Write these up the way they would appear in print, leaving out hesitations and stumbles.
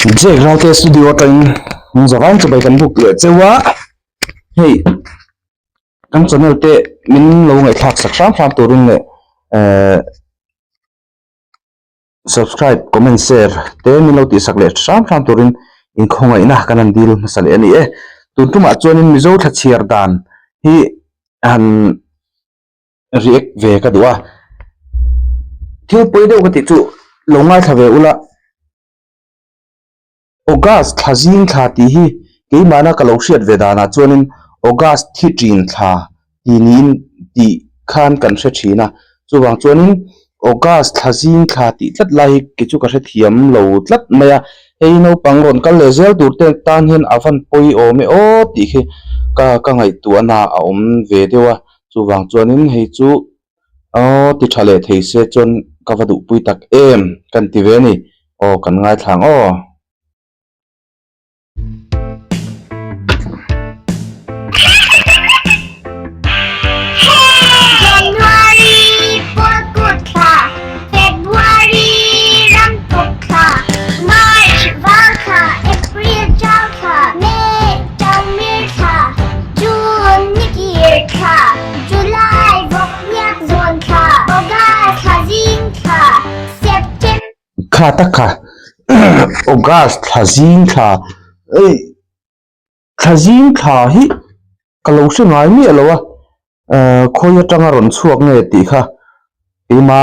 Jack Ralte studio atangin zavai chibai kan buk leh cheu a, hei kan channel te min lo ngaihthlak sak hram hram turin leh ehh subscribe comment share te min lo tihsak leh hram hram turin inkhawngaihna kan han dil hmasa leh a ni e. Tun tumah chuanin Mizo thla chhiar dan hi han react ve ka duh a, thil pawi deuh ka tih chu lo ngaithla ve ula. August thla zing thla tih hi keimahna ka lo hriat ve danah chuanin August thi ṭin thla ti niin tih khan kan hre ṭhin a, chuvang chuanin August thla zing thla tih tlat lai hi kei chu ka hrethiam lo tlat mai a, hei naupang rawn kal leh zel tur te tan hian a van pawi awm e aw tih khi ka ka ngaihtuahna a awm ve deuh a, chuvang chuanin hei chu Aw ti tha leh thei se chuan ka va duhpui tak em kan ti ve a ni. Aw kan ngaithla ang aw. January Pawlkut thla, February Ramtuk thla, March Vau thla, April Chau thla, May Chawmir thla, June Nikir thla, July vawk hniak zawn thla, August thla zing thla, September. Kha tak kha August thla zing thla ei thla zing thla hi ka lo hre ngai miah lo a, eh khawi atanga rawn chhuak nge tih kha keima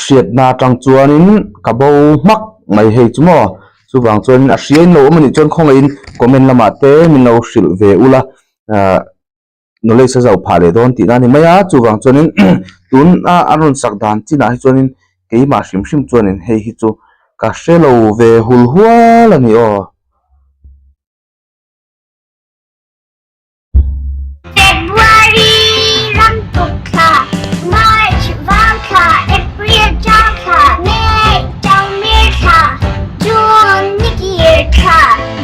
hriatna atang chuanin ka bo hmak mai hei chu maw chuvang chuanin a hria in lo awm anih chuan khawngaihin comment lamah te min lo hrilh ve ula ah. Knowledge a zauh phah leh dawn tihna a ni mai a, chuvang chuanin tun a an rawn sak dan chinah hi chuanin keimah hrim hrim chuanin hei hi chu ka hre lo ve hul hual a ni aw. February ram tuk thla, March vang thla, April chang thla, May changmir thla, June nikir thla,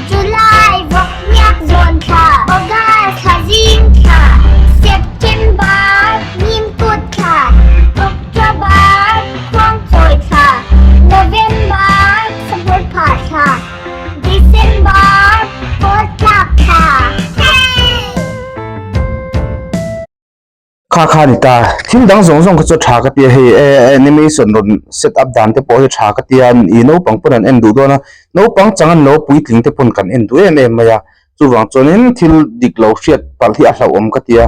July vawk hniak zawn thla, August thla zing thla, September nimkut thla, October khuangchawi thla, November sahmur phah thla, December pawl tlak thla. Kha kha a ni ta. Thil dang zawng zawng kha chu tha ka tia hei animation rawn set up dan te pawh hi tha ka tia ih naupang pawn an en duh dawn a, naupang chang an lo puitling te pawn kan en duh em em mai a, chuvang chuanin thil dik lo hriat palh hi a hlauhawm ka tia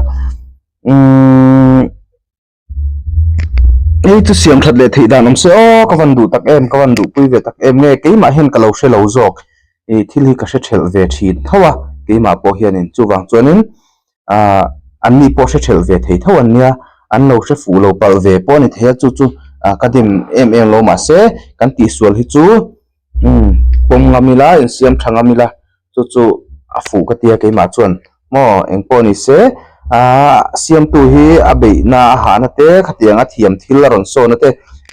umm hei chu siam that leh theih dan awm se aw ka van duh tak em ka van duh pui ve tak em nge keimah hian ka lo hre lo zawk ih thil hi ka hre thelh ve thin tho a keimah pawh hianin chuvang chuanin. Ahh an ni pawh hre thelh ve thei tho an nia, an lo hre fuh lo palh ve pawh a ni thei a, chu chu ah ka dem em em lo mahse kan tihsual hi chu umm pawm ngam ila insiam tha ngam ila chu chu a fuh ka tia keimah chuan maw engpawh ni se ahh siamtu hi a beihna a hahna te khatiang a thiam thil a rawn sawn a te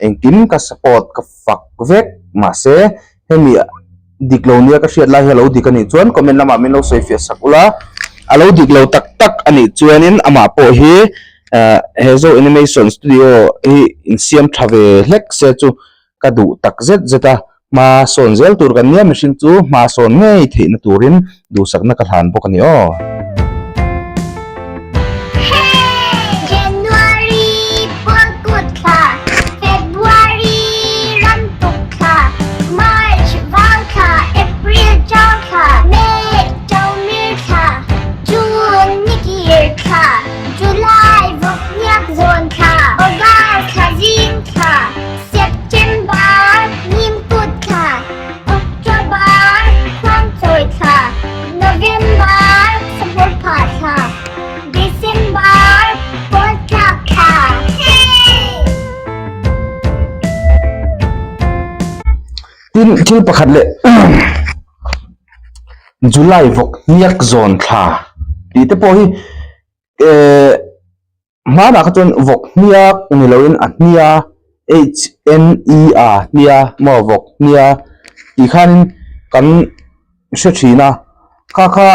engkim ka support ka fak vek mahse hemi dik lo nia ka hriat lai hi a lo dik a nih chuan comment lamah min lo sawi fiah sak ula, a lo dik lo tak tak a nih chuanin amah pawh hi eh he Zo Animation Studio hi insiam tha ve hlek se chu ka duh tak zet zet a, hma sawn zel tur kan nia mihring chu hma sawn ngei theihna turin duhsakna ka hlan bawk a ni aw. January Pawlkut thla, February Ramtuk thla, March Vang thla, April Chang thla, May Chawmir thla, June Nikir thla, July Vawkhniak Zawn thla, August thla Zing thla, September Nimkut thla, October Khuangchawi thla, November Sahmur phah thla, December Pawl tlak thla. Tin, thil pakhat leh July vawk hniak zawn thla tih te pawh hi eh hmanah kha chuan vawk hniak ni loin a hnia H N E A hnia maw vawk hnia tih khanin kan hre thin a kha kha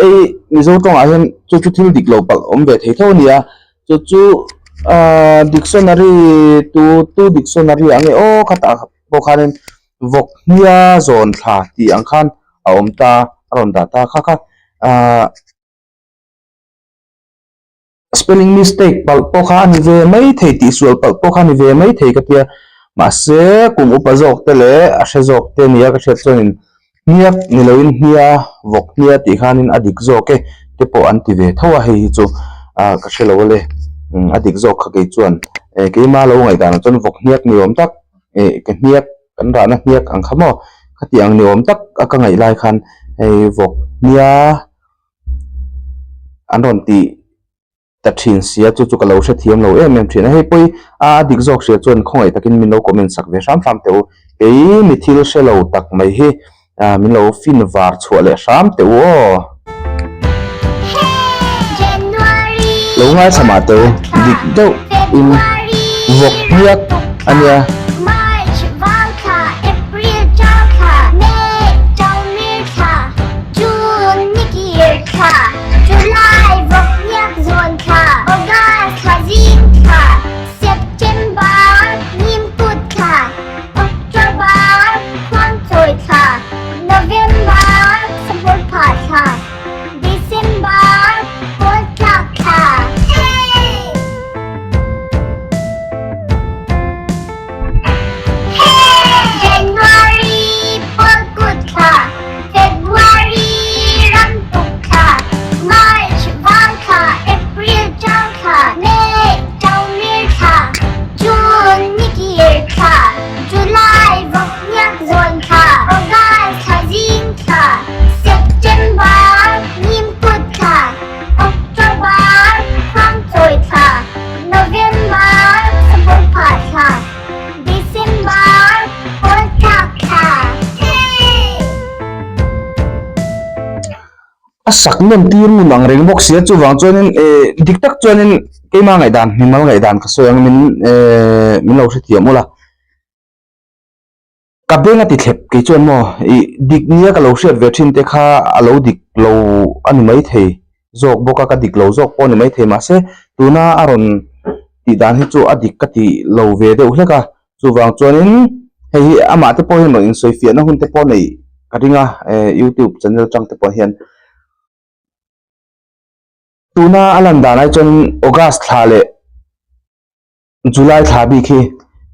ei Mizo tawngah hian chu chu thil dik lo palh awm ve thei tho a ni a chu chu ahh dictionary tu tu dictionary ang nge aw khatah pawh khanin. Vawk hnia zawn thla tih ang khan a awm ta a rawn dah ta kha kha ahh spelling mistake palh pawh kha a ni ve mai thei tih sual palh pawh kha a ni ve mai thei ka tia mahse kum upa zawk te leh a hre zawk te nia ka hriat chuanin hniak ni loin hnia vawk hnia tih khanin a dik zawk e te pawh an ti ve tho a hei hi chu ah ka hrelo ale a dik zawk kha kei chuan eh keima lo ngaihdan ah chuan vawk hniak ni awm tak eh ka hniak kan rahna hniak ang kha maw khati ang ni awm tak a ka ngaih lai khan hei vawk hnia an rawn tih ta thin sia chu chu ka lo hrethiam lo em em thin a hei pawi a a dik zawk hria chuan khawngaih takin min lo comment sak ve hram hram teh u kei mi thil hre lo tak mai hi ah min lo fin var chhuah leh hram teh u aw. Lo ngaithla mah teh u dik deuh in vawk hniak a nia. June ni kir thla, July vawk hniak zawn thla, August thla zing thla, September nim kut thla, October khuang chawi thla, November sabawr phah thla, December kawl tlak thla. January pawl kut thla. February ram tuk thla, March vang thla, April chang thla, May ṭomir thla, June nikir thla, July vawk hniak zawn thla, August thla zing thla, September nim kut thla, October khuang cawi thla, November sabawr phah thla. December Kawltlak thla. A sak nawm tir ngun ang reng bawk sia chuvang chuanin eh dik tak chuanin keima ngaihdan mimal ngaihdan ka sawi ang min eh min lo hrethiam ula ka beng a ti thlep kei chuan maw ih dik nia ka lo hriat ve thin te kha a lo dik lo a ni maithei zawk bawk a ka dik lo zawk pawh a ni maithei mahse tuna a rawn tih dan hi chu a dik ka ti lo ve deuh hlek a chuvang chuanin hei hi amah te pawh hian rawn insawi fiahna hun te pawh neih ka ring a eh youtube channel atang te pawh hian tuna a lan dan ai chuan august thla leh July thla bik hi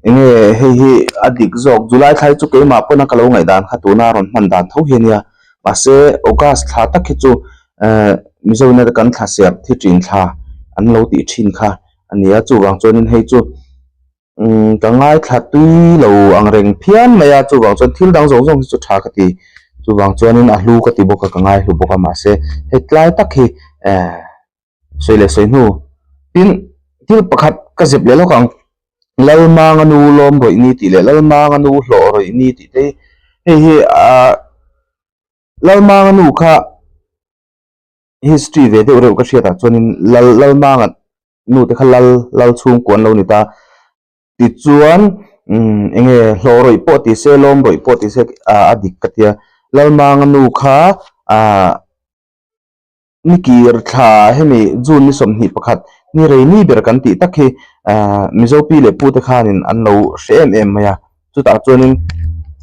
enge hei hi a dik zawk July thla hi chu keimah pawn a ka lo ngaih dan kha tuna rawn hman dan tho hi a nia mahse August thla tak hi chu ehh Mizo ina kan thla serh thi ṭin thla an lo tih ṭhin kha a ni a chuvang chuanin hei chu umm ka ngaithla tui lo ang reng phian mai a chuvang chuan thil dang zawng zawng hi chu ṭha ka ti chuvang chuanin a hlu ka ti bawk a ka ngaihlu bawk a mahse hetlai tak hi ehh. Sawi leh sawi hnu. Tin, thil pakhat ka zep leh lawk ang. Lalmanga nu lawm rawih ni tih leh Lalmanga nu hlawh rawih ni tih te hi hei hi ah Lalmanga nu kha history ve deuh reuh ka hriat ah chuanin Lal Lalmanga nu te kha Lal Lal chhungkua an lo ni ta. Tichuan umm eng nge hlawh rawih pawh ti se lawm rawih pawh ti se ah a dik ka tia. Lalmanga nu kha ah. Ni kir thla hemi June ni 21 ni rei ni ber kan tih tak hi ahh Mizo pi leh pu te khanin an lo hre em em mai a, chutah chuanin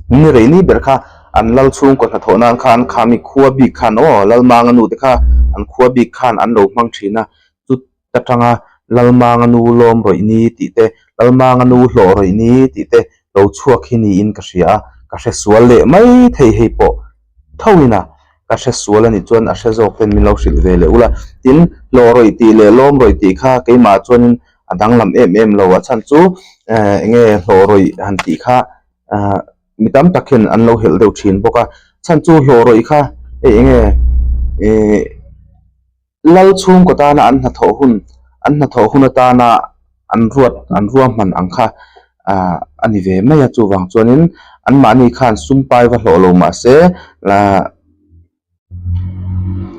ni rei ni ber kha an lal chhungkaw hnathawh nan khan khami khua bik khan aw Lalmanga nu te kha an khua bik khan an lo hmang thin a, chut atanga Lalmanga nu lawm rawih ni tih te Lalmanga nu hlawh rawih ni tih te lo chhuak hi niin ka hria a, ka hre sual leh mai thei hei pawh tho ina ka hre sual a nih chuan a hre zawk ten min lo hrilh ve leh ula. Tin, hlawh rawih tih leh lawm rawih tih kha keimah chuanin a danglam em em lo a chhan chu eh eng nge hlawh rawih han tih kha ah mi tam tak hian an lo helh deuh thin bawk a, chhan chu hlawh rawih kha hei eng nge eh Lal chhungkaw tana an hnathawh hun, an hnathawh hun atana an ruat, an ruahman ang kha ah a ni ve mai a, chuvang chuanin anmahni khan sum pai va hlawh lo mah se ah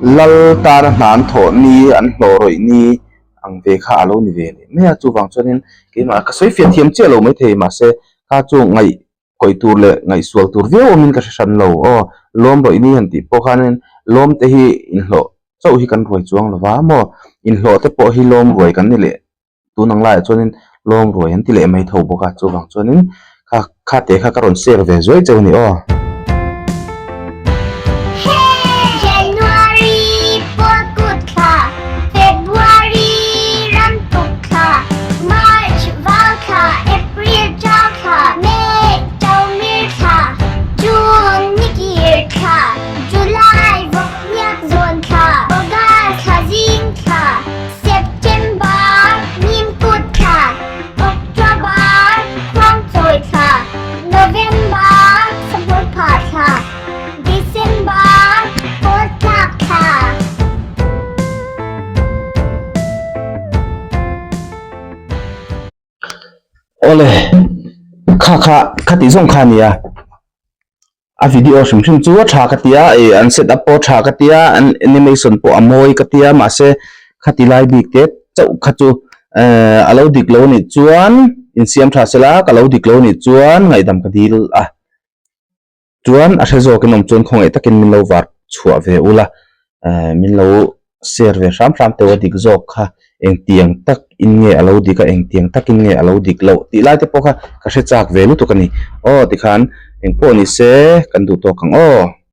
Lal tana hna an thawh ni, an hlawh rawih ni ang ve kha a lo ni ve leh mai a, chuvang chuanin keimah ka sawi fiah thiam chiah lo maithei mahse kha chu ngaih kawih tur leh ngaihsual tur viau awmin ka hre hran lo aw, lawm rawih ni han tih pawh khanin lawm te hi inhlawh chauh hi kan ruai chuang lo va maw, inhlawh te pawh hi lawm ruai kan ni leh tun ang laiah chuanin lawm ruai an ti leh mai tho bawk a, chuvang chuanin kha Kha te kha ka rawn share ve zuai cheu a ni aw. January pawl kut thla, February ram tuk thla, March vau thla, April chau thla, May chaumir thla, June nikir thla, July vawkniak zawn thla, August thla zing thla, September nimkut thla, October khuangchawi thla, November sahmul phah thla, December kawl tlak thla. Awle, kha kha kha tih zawng kha a nia. A video hrim hrim chu a tha ka ti a, ih an set up pawh a tha ka ti a, an animation pawh a mawi ka ti a, mahse khati lai bik te chauh kha chu ehh a lo dik lo anih chuan insiam tha sela ka lo dik lo anih chuan ngaihdam ka dil a, chuan a hre zawkin awm chuan khawngaih takin min lo var chhuah ve ula ehh min lo share ve hram hram teuh a dik zawk kha engtiang tak in nge a lo dik a engtiang tak in nge a lo dik loh tih lai te pawh kha ka hre chak ve lutuk a ni aw tikhan engpawh ni se kan duh tawk ang aw.